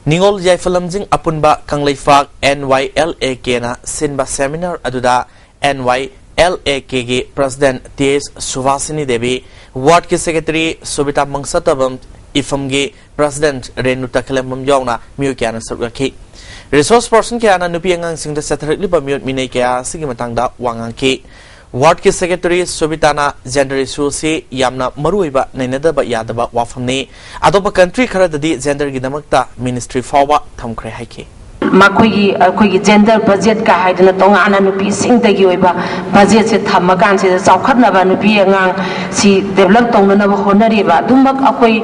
ꯅꯤꯉꯣꯜ ꯌꯥꯏꯐ ꯂꯝꯖꯤꯡ ꯑꯄꯨꯟꯕ Kangleipak N Y L A Kꯅ ꯁꯤꯟꯕ seminar ꯑꯗꯨꯗ N Y L A Kꯒꯤ President T H ꯁꯨꯚꯥꯁꯤꯅꯤ Devi, wardꯀꯤ Secretary ꯁꯣꯕꯤꯇꯥ ꯃꯪꯁꯇꯕꯝ, ꯏꯐꯝꯒꯤ President Renu ꯇꯈꯦꯂꯝꯕꯝ ꯌꯥꯎꯅ ꯃꯤꯑꯣꯏ ꯀꯌꯥꯅ ꯁꯔꯨꯛ ꯌꯥꯈꯤ꯫ Resource person ꯀꯌꯥꯅ ꯅꯨꯄꯤ ꯑꯉꯥꯡꯁꯤꯡꯗ ꯆꯠꯊꯔꯛꯂꯤꯕ ꯃꯤꯑꯣꯠ ꯃꯤꯅꯩ ꯀꯌꯥ ꯑꯁꯤꯒꯤ ꯃꯇꯥꯡꯗ ꯋꯥ ꯉꯥꯡꯈꯤ꯫ Wardꯀꯤ Secretary ꯁꯣꯕꯤꯇꯥꯅ gender issue ꯑꯁꯤ ꯌꯥꯝꯅ ꯃꯔꯨꯑꯣꯏꯕ ꯅꯩꯅꯗꯕ ꯌꯥꯗꯕ ꯋꯥꯐꯝꯅꯤ꯫ ꯑꯇꯣꯞꯄ country ꯈꯔꯗꯗꯤ genderꯒꯤꯗꯃꯛꯇ ministry ꯐꯥꯎꯕ ꯊꯝꯈ꯭ꯔꯦ ꯍꯥꯏꯈꯤ꯫ ꯃꯈꯣꯏꯒꯤ ꯑꯩꯈꯣꯏꯒꯤ ꯖꯦꯟꯗꯔ ꯕꯖꯦꯠꯀ ꯍꯥꯏꯗꯅ ꯇꯣꯉꯥꯟꯅ ꯅꯨꯄꯤꯁꯤꯡꯗꯒꯤ ꯑꯣꯏꯕ ꯕꯖꯦꯠꯁꯦ ꯊꯝꯃꯀꯥꯟꯁꯤꯗ ꯆꯥꯎꯈꯠꯅꯕ ꯅꯨꯄꯤ ꯑꯉꯥꯡ ꯁꯤ ꯗꯦꯕꯂꯞ ꯇꯧꯅꯅꯕ ꯍꯣꯠꯅꯔꯤꯕ ꯑꯗꯨꯃꯛ ꯑꯩꯈꯣꯏ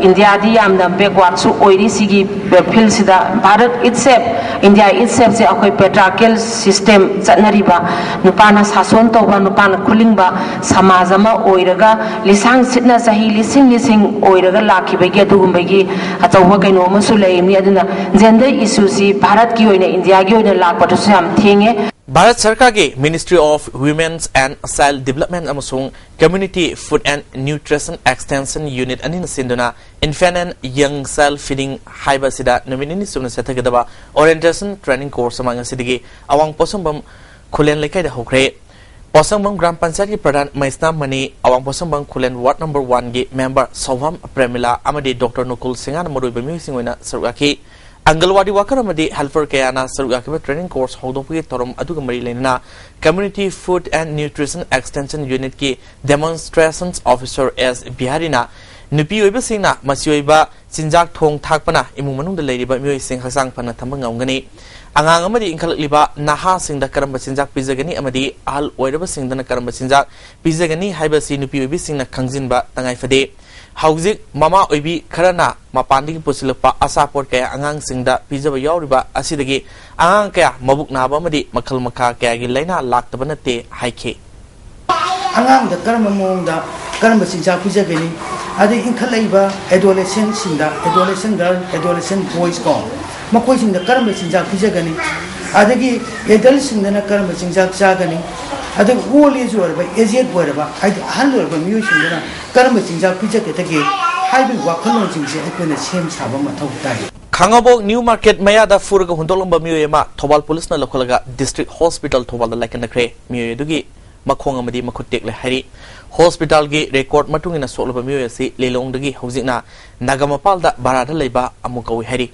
ꯏꯟꯗꯤꯌꯥꯗꯤ ꯌꯥꯝꯅ ꯕꯦꯛꯋꯥꯔꯗꯁꯨ ꯑꯣꯏꯔꯤ꯫ ꯁꯤꯒꯤ ꯐꯤꯜꯁꯤꯗ ꯚꯥꯔꯠ ꯏꯠꯁꯦꯞ, ꯏꯟꯗꯤꯌꯥ ꯏꯠꯁꯦꯞꯁꯦ ꯑꯩꯈꯣꯏ ꯄꯦꯇ꯭ꯔꯥꯀꯦꯜ ꯁꯤꯁꯇꯦꯝ ꯆꯠꯅꯔꯤꯕ, ꯅꯨꯄꯥꯅ ꯁꯥꯁꯣꯟ ꯇꯧꯕ, ꯅꯨꯄꯥꯅ ꯈꯨꯂꯤꯡꯕ ꯁꯃꯥꯖ ꯑꯃ ꯑꯣꯏꯔꯒ ꯂꯤꯁꯥꯡ ꯁꯤꯠꯅ ꯆꯍꯤ ꯂꯤꯁꯤꯡ ꯂꯤꯁꯤꯡ ꯑꯣꯏꯔꯒ ꯂꯥꯛꯈꯤꯕꯒꯤ ꯑꯗꯨꯒꯨꯝꯕꯒꯤ ꯑꯆꯧꯕ ꯀꯩꯅꯣ ꯑꯃꯁꯨ ꯂꯩꯔꯤꯕꯅꯤ꯫ ꯑꯗꯨꯅ ꯖꯦꯟꯗꯔ ꯏꯁꯨꯁꯤ ꯚꯥꯔꯠꯀꯤ ꯑꯣꯏꯅ, ꯏꯟꯗꯤꯌꯥꯒꯤ ꯑꯣꯏꯅ ꯂꯥꯛꯄꯗꯁꯨ ꯌꯥꯝ ꯊꯦꯡꯉꯦ꯫ ꯚꯥꯔꯠ ꯁꯔꯀꯥꯔꯒꯤ Ministry of Women's and Child Development ꯑꯃꯁꯨꯡ Community Food and Nutrition Extension Unit ꯑꯅꯤꯅ ꯁꯤꯟꯗꯨꯅ Infant and Young Child Feeding ꯍꯥꯏꯕ ꯑꯁꯤꯗ ꯅꯨꯃꯤꯠ ꯅꯤꯅꯤ ꯆꯨꯞꯅ ꯆꯠꯊꯒꯗꯕ orientation training course ꯑꯃ ꯉꯁꯤꯗꯒꯤ ꯑꯋꯥꯡ ꯄꯣꯠꯁꯪꯕꯝ ꯈꯨꯂꯦꯟ ꯂꯩꯀꯥꯏꯗ ꯍꯧꯈ꯭ꯔꯦ꯫ ꯄꯣꯠꯁꯪꯕꯝ ꯒ꯭ꯔꯥꯝ ꯄꯟꯆꯥꯌꯠꯀꯤ ꯄ꯭ꯔꯙꯥꯟ ꯃꯩꯁꯅꯥꯝ ꯃꯅꯤ, ꯑꯋꯥꯡ ꯄꯣꯠꯁꯪꯕꯝ ꯈꯨꯂꯦꯟ ꯋꯥꯔꯗ ꯅꯝꯕꯔ ꯋꯥꯟꯒꯤ ꯃꯦꯝꯕꯔ ꯁꯧꯚꯥꯝ ꯄ꯭ꯔꯦꯃꯤꯂꯥ ꯑꯃꯗꯤ ꯗꯣꯛꯇꯔ ꯅꯨꯀꯨꯜ ꯁꯤꯡꯍꯅ ꯃꯔꯨꯑꯣꯏꯕ ꯃꯤꯑꯣꯏꯁꯤꯡ ꯑꯣꯏꯅ ꯁꯔꯨꯛ ꯌꯥꯈꯤ꯫ ꯑꯪꯒꯜꯋꯥꯗꯤ ꯋꯥꯀꯔ ꯑꯃꯗꯤ ꯍꯦꯜꯄꯔ ꯀꯌꯥꯅ ꯁꯔꯨꯛ ꯌꯥꯈꯤꯕ training course ꯍꯧꯗꯣꯛꯄꯒꯤ ꯊꯧꯔꯝ ꯑꯗꯨꯒ ꯃꯔꯤ ꯂꯩꯅꯅ Community Food and Nutrition Extension Unitꯀꯤ Demonstrations Officer ꯑꯦꯁ ꯕꯤꯍꯥꯔꯤꯅ ꯅꯨꯄꯤ ꯑꯣꯏꯕꯁꯤꯡꯅ ꯃꯆꯤ ꯑꯣꯏꯕ ꯆꯤꯟꯖꯥꯛ ꯊꯣꯡ ꯊꯥꯛꯄꯅ ꯏꯃꯨꯡ ꯃꯅꯨꯡꯗ ꯂꯩꯔꯤꯕ ꯃꯤꯑꯣꯏꯁꯤꯡ ꯍꯛꯆꯥꯡ ꯐꯅ ꯊꯝꯕ ꯉꯝꯒꯅꯤ꯫ ꯑꯉꯥꯡ ꯑꯃꯗꯤ ꯏꯟꯈꯠꯂꯛꯂꯤꯕ ꯅꯍꯥꯁꯤꯡꯗ ꯀꯔꯝꯕ ꯆꯤꯟꯖꯥꯛ ꯄꯤꯖꯒꯅꯤ ꯑꯃꯗꯤ ꯑꯍꯜ ꯑꯣꯏꯔꯕꯁꯤꯡꯗꯅ ꯀꯔꯝꯕ ꯆꯤꯟꯖꯥꯛ ꯄꯤꯖꯒꯅꯤ ꯍꯥꯏꯕꯁꯤ ꯅꯨꯄꯤ ꯑꯣꯏꯕꯤꯁꯤꯡꯅ ꯈꯪꯖꯤꯟꯕ ꯇꯉꯥꯏ ꯐꯗꯦ꯫ ꯍꯧꯖꯤꯛ ꯃꯃꯥ ꯑꯣꯏꯕꯤ ꯈꯔꯅ ꯃꯄꯥꯟꯗꯒꯤ ꯄꯨꯁꯤꯜꯂꯛꯄ ꯑꯆꯥꯄꯣꯠ ꯀꯌꯥ ꯑꯉꯥꯡꯁꯤꯡꯗ ꯄꯤꯖꯕ ꯌꯥꯎꯔꯤꯕ ꯑꯁꯤꯗꯒꯤ ꯑꯉꯥꯡ ꯀꯌꯥ ꯃꯕꯨꯛ ꯅꯥꯕ ꯑꯃꯗꯤ ꯃꯈꯜ ꯃꯈꯥ ꯀꯌꯥꯒꯤ ꯂꯥꯏꯅꯥ ꯂꯥꯛꯇꯕ ꯅꯠꯇꯦ ꯍꯥꯏꯈꯤ꯫ ꯑꯉꯥꯡꯗ ꯀꯔꯝꯕ ꯃꯑꯣꯡꯗ ꯀꯔꯝꯕ ꯆꯤꯟꯖꯥꯛ ꯄꯤꯖꯒꯅꯤ, ꯑꯗꯒꯤ ꯏꯟꯈꯠꯂꯛꯏꯕ adolescentꯁꯤꯡꯗ, adolescent girl, adolescent boys ꯀꯣ, ꯃꯈꯣꯏꯁꯤꯡꯗ ꯀꯔꯝꯕ ꯆꯤꯟꯖꯥꯛ ꯄꯤꯖꯒꯅꯤ, ꯑꯗꯒꯤ adultꯁꯤꯡꯗꯅ ꯀꯔꯝꯕ ꯆꯤꯟꯖꯥꯛ ꯆꯥꯒꯅꯤ, ꯑꯗꯒꯤ old age ꯑꯣꯏꯔꯕ, aged ꯑꯣꯏꯔꯕ, ꯍꯥꯏꯗꯤ ꯑꯍꯜ ꯑꯣꯏꯔꯕ ꯃꯤꯑꯣꯏꯁꯤꯡꯗꯅ ꯀꯔꯝꯕ ꯆꯤꯟꯖꯥꯛ ꯄꯤꯖꯒꯗꯒꯦ ꯍꯥꯏꯕꯒꯤ ꯋꯥꯈꯜꯂꯣꯟꯁꯤꯡꯁꯦ ꯑꯩꯈꯣꯏꯅ ꯁꯦꯝ ꯁꯥꯕ ꯃꯊꯧ ꯇꯥꯏ꯫ ꯈꯥꯉꯕꯣꯛ ꯅ꯭ꯌꯨ ꯃꯥꯔꯀꯦꯠ ꯃꯌꯥꯗ ꯐꯨꯔꯒ ꯍꯨꯟꯗꯣꯛꯂꯝꯕ ꯃꯤꯑꯣꯏ ꯑꯃ ꯊꯧꯕꯥꯜ ꯄꯨꯂꯤꯁꯅ ꯂꯧꯈꯠꯂꯒ ꯗꯤꯁꯇ꯭ꯔꯤꯛ ꯍꯣꯁꯄꯤꯇꯥꯜ ꯊꯧꯕꯥꯜꯗ ꯂꯥꯏꯀꯠꯅꯈ꯭ꯔꯦ꯫ ꯃꯤꯑꯣꯏ ꯑꯗꯨꯒꯤ ꯃꯈꯣꯡ ꯑꯃꯗꯤ ꯃꯈꯨꯠ ꯇꯦꯛꯂꯦ ꯍꯥꯏꯔꯤ꯫ ꯍꯣꯁꯄꯤꯇꯥꯜꯒꯤ ꯔꯦꯀꯣꯔꯗ ꯃꯇꯨꯡ ꯏꯟꯅ ꯁꯣꯛꯂꯕ ꯃꯤꯑꯣꯏ ꯑꯁꯤ ꯂꯤꯂꯣꯡꯗꯒꯤ ꯍꯧꯖꯤꯛꯅ ꯅꯥꯒꯥꯃꯄꯥꯜꯗ ꯚꯔꯥꯗ ꯂꯩꯕ ꯑꯃꯨ ꯀꯧꯏ ꯍꯥꯏꯔꯤ꯫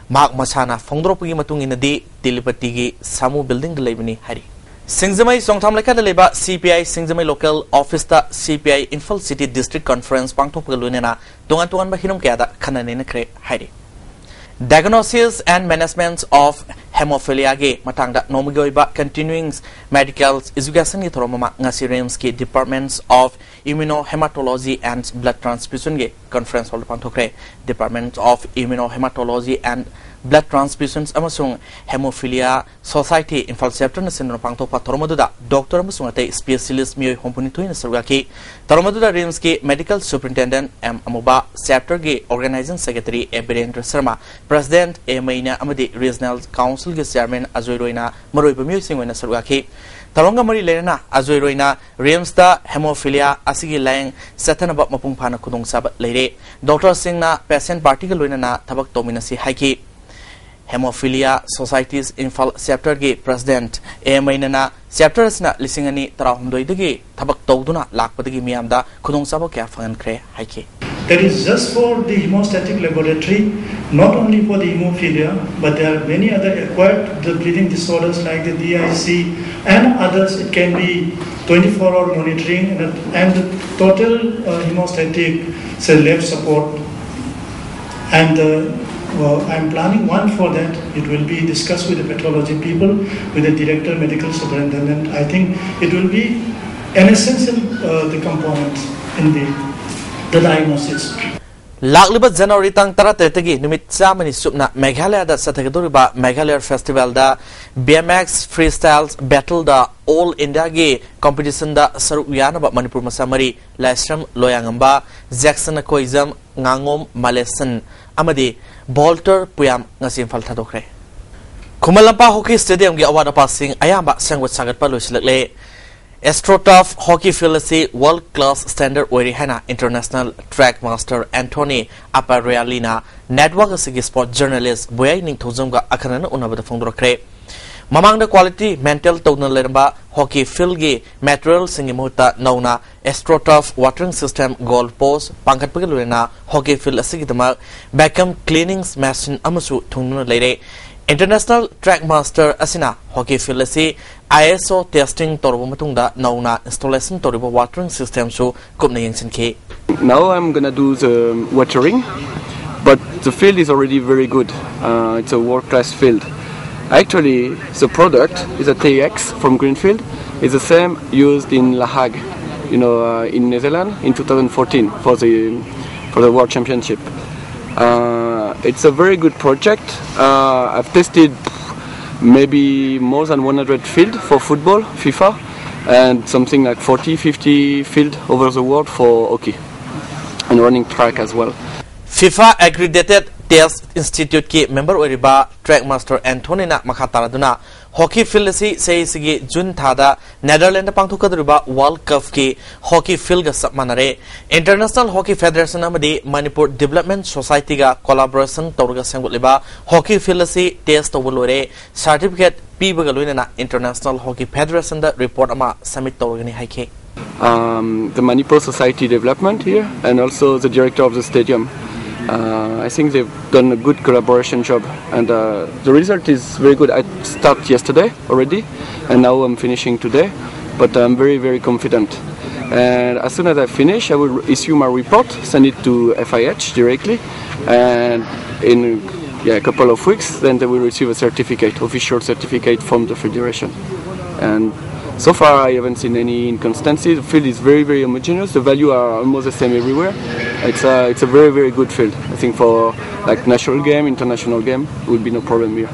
ꯃꯍꯥꯛ ꯃꯁꯥꯅ ꯐꯣꯡꯗꯣꯔꯛꯄꯒꯤ ꯃꯇꯨꯡ ꯏꯟꯅꯗꯤ ꯇꯤꯂꯤꯄꯇꯤꯒꯤ ꯁꯥꯃꯨ ꯕꯤꯜꯗꯤꯡꯗ ꯂꯩꯕꯅꯤ ꯍꯥꯏꯔꯤ꯫ ꯁꯤꯡꯖꯃꯩ ꯆꯣꯡꯊꯥꯝ ꯂꯩꯀꯥꯏꯗ ꯂꯩꯕ ꯁꯤ ꯄꯤ ꯑꯥꯏ ꯁꯤꯡꯖꯃꯩ ꯂꯣꯀꯦꯜ ꯑꯣꯐꯤꯁꯇ C P I Imphal city district conference ꯄꯥꯡꯊꯣꯛꯄꯒ ꯂꯣꯏꯅꯅ ꯇꯣꯉꯥꯟ ꯇꯣꯉꯥꯟꯕ ꯍꯤꯔꯝ ꯀꯌꯥꯗ ꯈꯟꯅ ꯅꯩꯅꯈ꯭ꯔꯦ ꯍꯥꯏꯔꯤ꯫ Diagnosis and Management of Hemophilia ꯒꯤ ꯃꯇꯥꯡꯗ ꯅꯣꯡꯃꯒꯤ ꯑꯣꯏꯕ Continuing Medical Education ꯒꯤ ꯊꯧꯔꯝ ꯑꯃ ꯉꯁꯤ RIMS ꯀꯤ Department of Immunohematology and Blood Transfusion ꯒꯤ Conference Hall the ꯄꯥꯡꯊꯣꯛꯈ꯭ꯔꯦ꯫ Department of Immunohematology and Blood Transfusions ꯑꯃꯁꯨꯡ Hemophilia Society ꯏꯝꯐꯥꯜ Chapter ꯅ ꯁꯤꯟꯗꯨꯅ ꯄꯥꯡꯊꯣꯛꯄ ꯊꯧꯔꯝ ꯑꯗꯨꯗ doctor ꯑꯃꯁꯨꯡ ꯑꯇꯩ specialist ꯃꯤꯑꯣꯏ ꯍꯨꯝꯐꯨ ꯅꯤꯊꯣꯏꯅ ꯁꯔꯨꯛ ꯌꯥꯈꯤ꯫ ꯊꯧꯔꯝ ꯑꯗꯨꯗ RIMS ꯀꯤ Medical Superintendent ꯑꯦꯝ ꯑꯃꯨꯕꯥ, Chapter ꯒꯤ Organizing Secretary ꯑꯦ ꯕꯤꯔꯦꯟꯗ꯭ꯔ ꯁꯔꯃ, President ꯑꯦ ꯃꯩꯅ ꯑꯃꯗꯤ Regional Council ꯒꯤ Chairman ꯑꯖꯣꯏ ꯔꯣꯏꯅ ꯃꯔꯨꯑꯣꯏꯕ ꯃꯤꯑꯣꯏꯁꯤꯡ ꯑꯣꯏꯅ ꯁꯔꯨꯛ ꯌꯥꯈꯤ꯫ ꯊꯧꯔꯝꯒ ꯃꯔꯤ ꯂꯩꯅꯅ ꯑꯖꯣꯏ ꯔꯣꯏꯅ RIMS ꯇ hemophilia ꯑꯁꯤꯒꯤ ꯂꯥꯌꯦꯡ ꯆꯠꯊꯅꯕ ꯃꯄꯨꯡ ꯐꯥꯅ ꯈꯨꯗꯣꯡꯆꯥꯕ ꯂꯩꯔꯦ꯫ Doctor ꯁꯤꯡꯅ patient party ꯒ ꯂꯣꯏꯅꯅ ꯊꯕꯛ ꯇꯧꯃꯤꯟꯅꯁꯤ ꯍꯥꯏꯈꯤ꯫ Hemophilia Societies ꯏꯝꯐꯥꯜ Chapter ꯒꯤ President ꯑꯦ ꯃꯩꯅꯅ Chapter ꯑꯁꯤꯅ ꯂꯤꯁꯤꯡ ꯑꯅꯤ ꯇꯔꯥꯍꯨꯝꯗꯣꯏꯗꯒꯤ ꯊꯕꯛ ꯇꯧꯗꯨꯅ ꯂꯥꯛꯄꯗꯒꯤ ꯃꯤꯌꯥꯝꯗ ꯈꯨꯗꯣꯡꯆꯥꯕ ꯀꯌꯥ ꯐꯪꯍꯟꯈ꯭ꯔꯦ ꯍꯥꯏꯈꯤ꯫ That is just for the hemostatic laboratory, not only for the hemophilia, but there are many other acquired the bleeding disorders like the D I C and others. It can be twenty-four hour monitoring and, and the total uh, hemostatic, say, lab support. And uh, uh, I'm planning one for that. It will be discussed with the pathology people, with the director, medical superintendent. I think it will be an essential uh, the component in the, the diagnosis. ꯂꯥꯛꯂꯤꯕ ꯖꯅꯋꯥꯔꯤ ꯇꯥꯡ ꯇꯔꯥꯇꯔꯦꯠꯇꯒꯤ ꯅꯨꯃꯤꯠ ꯆꯥꯝꯃꯅꯤ ꯆꯨꯞꯅ ꯃꯦꯘꯥꯂꯌꯥꯗ ꯆꯠꯊꯒꯗꯧꯔꯤꯕ Meghalaya Festival ꯗ B M X Freestyle Battle ꯗ All India ꯒꯤ competition ꯗ ꯁꯔꯨꯛ ꯌꯥꯅꯕ ꯃꯅꯤꯄꯨꯔ ꯃꯆꯥ ꯃꯔꯤ, ꯂꯥꯏꯁ꯭ꯔꯝ ꯂꯣꯌꯥꯉꯝꯕ, ꯖꯦꯛꯁꯟ ꯀꯣꯏꯖꯝ, ꯉꯥꯉꯣꯝ ꯃꯥꯂꯦꯁꯟ ꯑꯃꯗꯤ ꯕꯣꯜꯇꯔ ꯄꯨꯌꯥꯝ ꯉꯁꯤ ꯏꯝꯐꯥꯜ ꯊꯥꯗꯣꯛꯈ꯭ꯔꯦ꯫ ꯈꯨꯃꯟ ꯂꯝꯄꯥꯛ Hockey Stadium ꯒꯤ ꯑꯋꯥꯠ ꯑꯄꯥꯁꯤꯡ ꯑꯌꯥꯝꯕ ꯁꯦꯝꯒꯠ ꯁꯥꯒꯠꯄ ꯂꯣꯏꯁꯤꯜꯂꯛꯂꯦ꯫ AstroTurf Hockey Field ꯑꯁꯤ world class standard ꯑꯣꯏꯔꯦ ꯍꯥꯏꯅ International Track Master Anthony Aparialina network ꯑꯁꯤꯒꯤ sport journalist ꯕꯣꯌꯥꯏ ꯅꯤꯡꯊꯧꯖꯝꯒ ꯑꯈꯟꯅꯅ ꯎꯅꯕꯗ ꯐꯣꯡꯗꯣꯔꯛꯈ꯭ꯔꯦ꯫ ꯃꯃꯥꯡꯗ quality maintain ꯇꯧꯗꯨꯅ ꯂꯩꯔꯝꯕ hockey field ꯒꯤ material ꯁꯤꯡꯒꯤ ꯃꯍꯨꯠꯇ ꯅꯧꯅ AstroTurf watering system, goal post ꯄꯥꯡꯈꯠꯄꯒ ꯂꯣꯏꯅꯅ hockey field ꯑꯁꯤꯒꯤꯗꯃꯛ vacuum cleaning machine ꯑꯃꯁꯨ ꯊꯨꯡꯗꯨꯅ ꯂꯩꯔꯦ꯫ International Track Master ꯑꯁꯤꯅ hockey field ꯑꯁꯤ I S O testing ꯇꯧꯔꯕ ꯃꯇꯨꯡꯗ ꯅꯧꯅ installation ꯇꯧꯔꯤꯕ watering system ꯁꯨ ꯀꯨꯞꯅ ꯌꯦꯡꯁꯤꯟꯈꯤ꯫ Now I'm gonna do the watering. But the field is already very good. Uh, it's a world-class field. Actually, the product is a T X from Greenfield. It's the same used in La Hague, you know, uh, in Netherlands in two thousand fourteen for the for the World Championship. Uh, it's a very good project. Uh, I've tested maybe more than one hundred field for football, FIFA, and something like forty, fifty field over the world for hockey and running track as well. FIFA Accredited Test Institute ꯀꯤ member ꯑꯣꯏꯔꯤꯕ track master Anthony ꯅ ꯃꯈꯥ ꯇꯥꯔꯗꯨꯅ hockey field ꯑꯁꯤ ꯆꯍꯤꯁꯤꯒꯤ June ꯊꯥꯗ Netherlands ꯗ ꯄꯥꯡꯊꯣꯛꯀꯗꯧꯔꯤꯕ World Cup ꯀꯤ hockey field ꯒ ꯆꯞ ꯃꯥꯟꯅꯔꯦ꯫ International Hockey Federation ꯑꯃꯗꯤ Manipur Development Society ꯒ collaboration ꯇꯧꯔꯒ ꯁꯦꯝꯒꯠꯂꯤꯕ hockey field ꯑꯁꯤ test ꯇꯧꯕ ꯂꯣꯏꯔꯦ꯫ Certificate ꯄꯤꯕꯒ ꯂꯣꯏꯅꯅ International Hockey Federation ꯗ report ꯑꯃ submit ꯇꯧꯔꯒꯅꯤ ꯍꯥꯏꯈꯤ꯫ Um, the Manipur Society Development here, and also the director of the stadium. Uh, I think they've done a good collaboration job, and uh, the result is very good. I start yesterday already, and now I'm finishing today, but I'm very, very confident. And as soon as I finish, I will issue my report, send it to F I H directly, and in, yeah, a couple of weeks, then they will receive a certificate, official certificate from the federation. And so far, I haven't seen any inconsistency. The field is very, very homogeneous. The value are almost the same everywhere. It's a, it's a very, very good field. I think for, like, national game, international game, will be no problem here.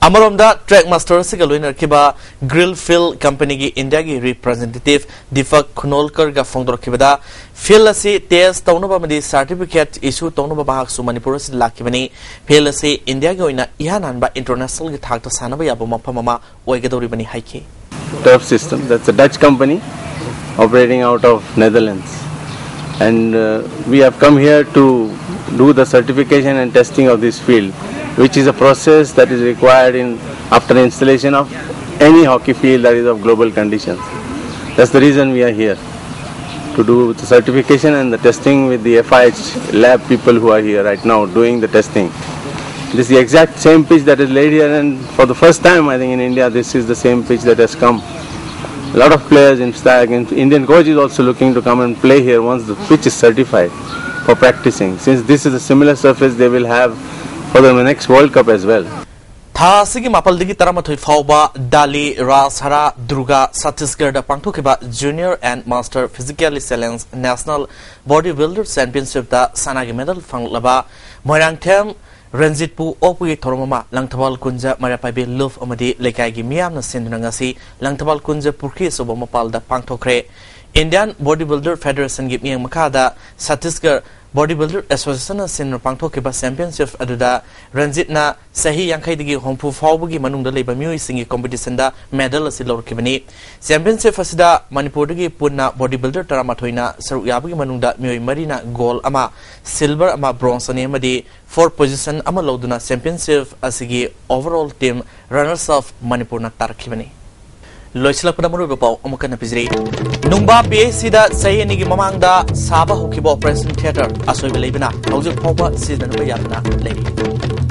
ꯑꯃꯔꯣꯝꯗ track master ꯑꯁꯤꯒ ꯂꯣꯏꯅꯔꯛꯈꯤꯕ Greenfield company ꯒꯤ India ꯒꯤ representative Deepak Khonolkar ꯒ ꯐꯣꯡꯗꯣꯔꯛꯈꯤꯕꯗ, field ꯑꯁꯤ test ꯇꯧꯅꯕ ꯑꯃꯗꯤ certificate issue ꯇꯧꯅꯕ ꯃꯍꯥꯛꯁꯨ ꯃꯅꯤꯄꯨꯔ ꯑꯁꯤꯗ ꯂꯥꯛꯈꯤꯕꯅꯤ꯫ Field ꯑꯁꯤ India ꯒꯤ ꯑꯣꯏꯅ ꯏꯍꯥꯟ ꯍꯥꯟꯕ international ꯒꯤ ꯊꯥꯛꯇ ꯁꯥꯟꯅꯕ ꯌꯥꯕ ꯃꯐꯝ ꯑꯃ ꯑꯣꯏꯒꯗꯧꯔꯤꯕꯅꯤ ꯍꯥꯏꯈꯤ꯫ Turf System, that's a Dutch company operating out of Netherlands. And uh, we have come here to do the certification and testing of this field, which is a process that is required in after installation of any hockey field that is of global conditions. That's the reason we are here, to do the certification and the testing with the F I H lab people who are here right now doing the testing. This is the exact same pitch that is laid here, and for the first time, I think, in India, this is the same pitch that has come. A lot of players, in fact, in- Indian coach is also looking to come and play here once the pitch is certified. for practicing, since this is a similar surface they will have for the next World Cup as well. ꯊꯥ ꯑꯁꯤꯒꯤ ꯃꯥꯄꯜꯗꯒꯤ ꯇꯔꯥꯃꯥꯊꯣꯏ ꯐꯥꯎꯕ ꯗꯥꯂꯤ ꯔꯥꯁ ꯍꯔꯥ ꯗꯨꯔꯒꯥ ꯁꯠꯇꯤꯁꯒꯔꯗ ꯄꯥꯡꯊꯣꯛꯈꯤꯕ Junior and Master Physically Challenge National Body Builder Championshipꯇ ꯁꯅꯥꯒꯤ medal ꯐꯪꯂꯕ ꯃꯣꯏꯔꯥꯡꯊꯦꯝ ꯔꯟꯖꯤꯠꯄꯨ ꯑꯣꯛꯄꯒꯤ ꯊꯧꯔꯝ ꯑꯃ ꯂꯪꯊꯕꯥꯜ ꯀꯨꯟꯖ ꯃꯩꯔꯥ ꯄꯥꯏꯕꯤ ꯂꯨꯞ ꯑꯃꯗꯤ ꯂꯩꯀꯥꯏꯒꯤ ꯃꯤꯌꯥꯝꯅ ꯁꯤꯟꯗꯨꯅ ꯉꯁꯤ ꯂꯪꯊꯕꯥꯜ ꯀꯨꯟꯖ ꯄꯨꯈ꯭ꯔꯤ ꯑꯆꯧꯕ ꯃꯄꯥꯜꯗ ꯄꯥꯡꯊꯣꯛꯈ꯭ꯔꯦ꯫ Indian Body Builder Federationꯒꯤ ꯃꯤꯠꯌꯦꯡ ꯃꯈꯥꯗ ꯁꯠꯇꯤꯁꯒꯔ Body Builder Associationꯅ ꯁꯤꯟꯗꯨꯅ ꯄꯥꯡꯊꯣꯛꯈꯤꯕ ꯆꯦꯝꯄꯤꯌꯟꯁꯤꯞ ꯑꯗꯨꯗ ꯔꯟꯖꯤꯠꯅ ꯆꯍꯤ ꯌꯥꯡꯈꯩꯗꯒꯤ ꯍꯨꯝꯐꯨ ꯐꯥꯎꯕꯒꯤ ꯃꯅꯨꯡꯗ ꯂꯩꯕ ꯃꯤꯑꯣꯏꯁꯤꯡꯒꯤ ꯀꯝꯄꯤꯇꯤꯁꯟꯗ ꯃꯦꯗꯜ ꯑꯁꯤ ꯂꯧꯔꯛꯈꯤꯕꯅꯤ꯫ ꯆꯦꯝꯄꯤꯌꯟꯁꯤꯞ ꯑꯁꯤꯗ ꯃꯅꯤꯄꯨꯔꯗꯒꯤ ꯄꯨꯟꯅ ꯕꯣꯗꯤ ꯕꯤꯜꯗꯔ ꯇꯔꯥꯃꯥꯊꯣꯏꯅ ꯁꯔꯨꯛ ꯌꯥꯕꯒꯤ ꯃꯅꯨꯡꯗ ꯃꯤꯑꯣꯏ ꯃꯔꯤꯅ ꯒꯣꯜ ꯑꯃ, ꯁꯤꯜꯚꯔ ꯑꯃ, ꯕ꯭ꯔꯣꯟꯖ ꯑꯅꯤ ꯑꯃꯗꯤ ꯐꯣꯔꯠ ꯄꯣꯖꯤꯁꯟ ꯑꯃ ꯂꯧꯗꯨꯅ ꯆꯦꯝꯄꯤꯌꯟꯁꯤꯞ ꯑꯁꯤꯒꯤ ꯑꯣꯚꯔꯑꯣꯜ ꯇꯤꯝ ꯔꯅꯔꯁ ꯑꯞ ꯃꯅꯤꯄꯨꯔꯅ ꯇꯥꯔꯛꯈꯤꯕꯅꯤ꯫ ꯂꯣꯏꯁꯤꯜꯂꯛꯄꯗ ꯃꯔꯨꯑꯣꯏꯕ ꯄꯥꯎ ꯑꯃꯨꯛ ꯍꯟꯅ ꯄꯤꯖꯔꯤ꯫ ꯅꯨꯡꯕꯥ ꯄꯤ ꯑꯩꯆ ꯁꯤꯗ ꯆꯍꯤ ꯑꯅꯤꯒꯤ ꯃꯃꯥꯡꯗ ꯁꯥꯕ ꯍꯧꯈꯤꯕ ꯑꯣꯄꯔꯦꯁꯟ ꯊꯤꯌꯦꯇꯔ ꯑꯁꯣꯏꯕ ꯂꯩꯕꯅ ꯍꯧꯖꯤꯛ ꯐꯥꯎꯕ ꯁꯤꯖꯤꯟꯅꯕ ꯌꯥꯗꯅ ꯂꯩꯔꯤ꯫